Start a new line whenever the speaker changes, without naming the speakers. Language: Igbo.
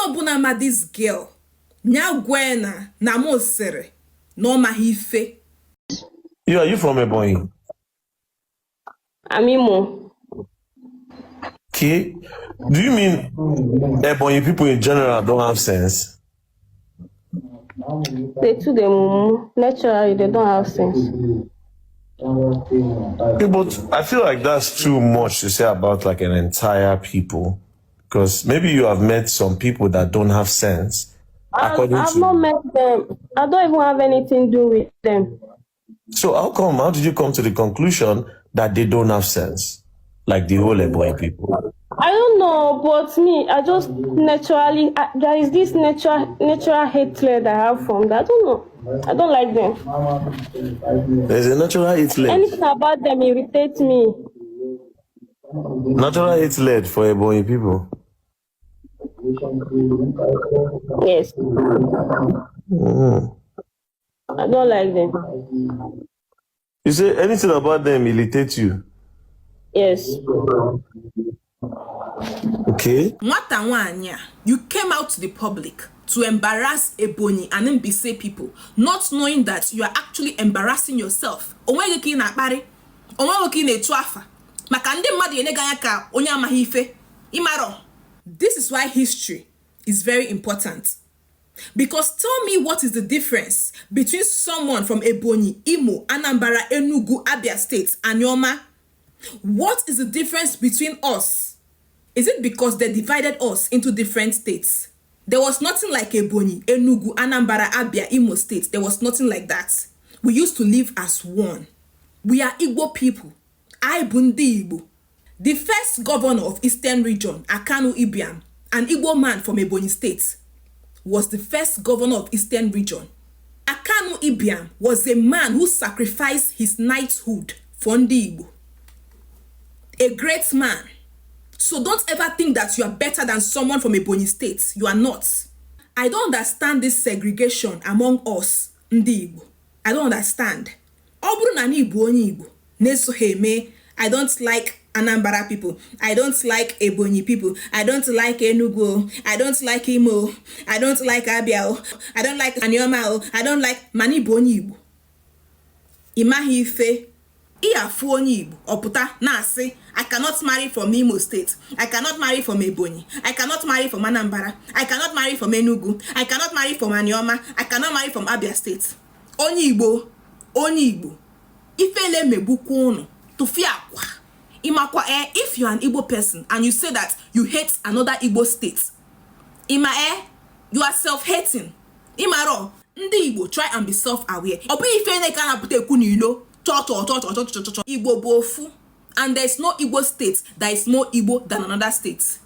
Ọbụla ma this girl nya gwa na mụ sịrị na ọ maghị ife.
You are you from Ebonyi?
I'm Imo.
Okay. Do you mean Ebonyi people in general don't have sense?
They too dey mumu. Naturally, they don't have sense.
Okay, but I feel like that's too much to say about, like, an entire people. Because maybe you have met some people that don't have sense. According
I've
to
not met them. I don't even have anything to do with them.
So how come, how did you come to the conclusion that they don't have sense? Like the whole Ebonyi people.
I don't know, but me, I just naturally, there is this natural hatred I have from them. I don't know. I don't like them.
There's a natural hatred.
Anything about them irritates me.
Natural hatred for Ebonyi people.
Yes. I don't like them.
You say anything about them irritates you.
Yes.
Okay.
Nwata nwaanyị a, you came out to the public to embarrass Ebonyi and Mbaise people, not knowing that you are actually embarrassing yourself. Onweghị ka ị na-akparị, onweghị ka ị na-etu afa, maka ndị mmadụ enye gị anya ka onye amaghị ife ịmarọ. This is why history is very important. Because tell me, what is the difference between someone from Ebonyi, Imo, Anambra, Enugu, Abia State, Anioma? What is the difference between us? Is it because they divided us into different states? There was nothing like Ebonyi, Enugu, Anambra, Abia, Imo State. There was nothing like that. We used to live as one. We are Igbo people. Anyị bụ ndị Igbo. The first governor of Eastern Region, Akanu Ibiam, an Igbo man from Ebonyi State, was the first governor of Eastern Region. Akanu Ibiam was a man who sacrificed his knighthood for ndị Igbo. A great man. So don't ever think that you are better than someone from Ebonyi State. You are not. I don't understand this segregation among us, ndị Igbo. I don't understand. Ọ bụrụ na ị bụ onye Igbo na-esoghị eme, "I don't like Anambra people. I don't like Ebonyi people. I don't like Enugu. I don't like Imo. I don't like Abia. I don't like Anioma. I don't like," mana ị bụ onye Igbo. Ị maghị ife. Ị afụ onye Igbo ọpụta na-asị, "I cannot marry from Imo State. I cannot marry from Ebonyi. I cannot marry from Anambra. I cannot marry from Enugu. I cannot marry from Anioma. I cannot marry from Abia State." Onye Igbo, onye Igbo, ifele megbukwa unu, tụfịa akwa. Ịmakwa eh, if you are an Igbo person and you say that you hate another Igbo state, ịma eh, you are self-hating. Ịmarọ, ndị Igbo, try and be self-aware. Ọ bụghị ife na ka na-apụta ekwu n'ilo chọ chọ chọ chọ chọ chọ chọ. Igbo bụ ofu, and there is no Igbo state that is more Igbo than another state.